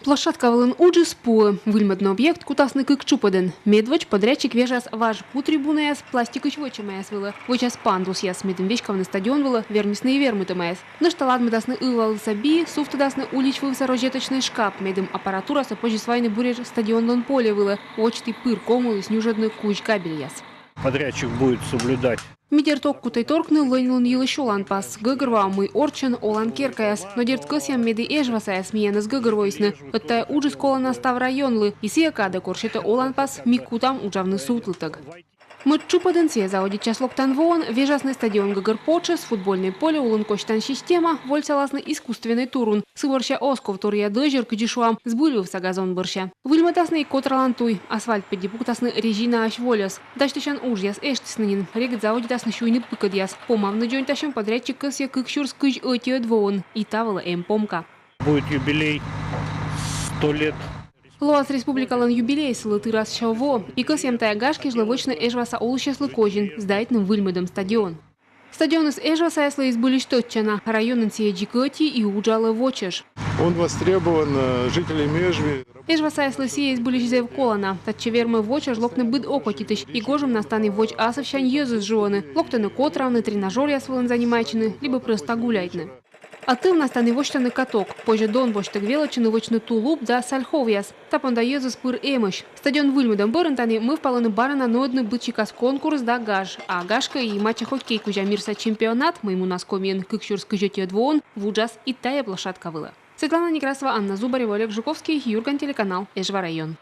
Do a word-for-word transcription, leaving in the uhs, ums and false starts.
Площадка вылын уджыс пуӧ. Выльмӧдны объект кутасны кык чупӧдӧн. Медводз подрядчик вежас важ пу трибунаяс пластикысь вӧчӧмаяс вылӧ. Вӧчас пандусъяс, медым веськавны стадион вылӧ вермисны и вермытӧмаяс. Нӧшта ладмӧдасны ывлалыса би, сувтӧдасны улич вывса розеточнӧй шкап, медым аппаратурасӧ позис вайны буретш стадионлӧн поле вылӧ. Водзті пыр ковмыліс нюжӧдны кузь кабельяс. Подрядчик будет соблюдать. Ми, дерт, ог кутӧй торкны лӧньлун йылысь оланпас. Гӧгӧрвоам, мый орччӧн олан керкаяс. Но, дерт, кӧсъям, меді эжвасаяс миянӧс гӧгӧрвоисны. Ӧд тайӧ уджыс колана став районлы. И сійӧ кадӧ, кор сетӧ оланпас, ми кутам уджавны сувтлытӧг. Мӧд чупӧдӧн, сійӧ заводитчас локтан воӧн, вежасны стадион гӧгӧр потшӧс, футбольнӧй поле, улын косьтан система, вольсаласны искусственнӧй турун. Сы бӧрся оз ков торъя дӧзьӧр, кыдзи шуам, збыльвывса газон бӧрся. Выльмӧдасны и котралан туй. Асфальт пыдди пуктасны резинаысь вольӧс. Дасьтысян уджъяс эштісны нин. Регыд заводитасны сюйны пыкӧдъяс. Помавны дзоньтасьӧм подрядчик кӧсйӧ кык сюрс кызь ӧтиӧд воын. И та вылӧ эм помка. Будет юбилей, сто лет. Лоас республикалӧн юбилей, сылы тырас сё во. И кӧсъям тайӧ гаж кежлӧ вӧчны эжваса олысьяслы козин, сдайтны выльмӧдӧм стадион. Стадионыс эжвасаяслы збыльысь тӧдчана. Районын сійӧ дзик ӧти и уджалӧ во чӧж. Он востребован э, жителями Эжвы. Эжвасаяслы сійӧ збыльысь зэв колана. Татчӧ вермӧ во чӧж локны быд окотитысь. И гожӧмнас тані водз асывсянь йӧзыс живӧны. Локтӧны котравны, тренажёръяс вылын занимайтчыны либӧ прӧста гуляйтны. А тӧвнас тані восьтӧны каток. Позьӧ дон босьттӧг велӧдчыны вӧчны тулуп да сальховъяс. Та понда йӧзыс пыр эмӧсь. Стадион выльмӧдӧм бӧрын тані мӧвпалӧны бара на нуӧдны быд сикас конкурс да гаж. А гашкӧ, и мачехоккей кузя мирса чемпионат, мый мунас Комиын кык сюрс кызь ӧтиӧд воын, вуджас и тайӧ площадка вылӧ. Светлана Некрасова, Анна Зубарева, Олег Жуковский, «Юрган» телеканал, Эжва район.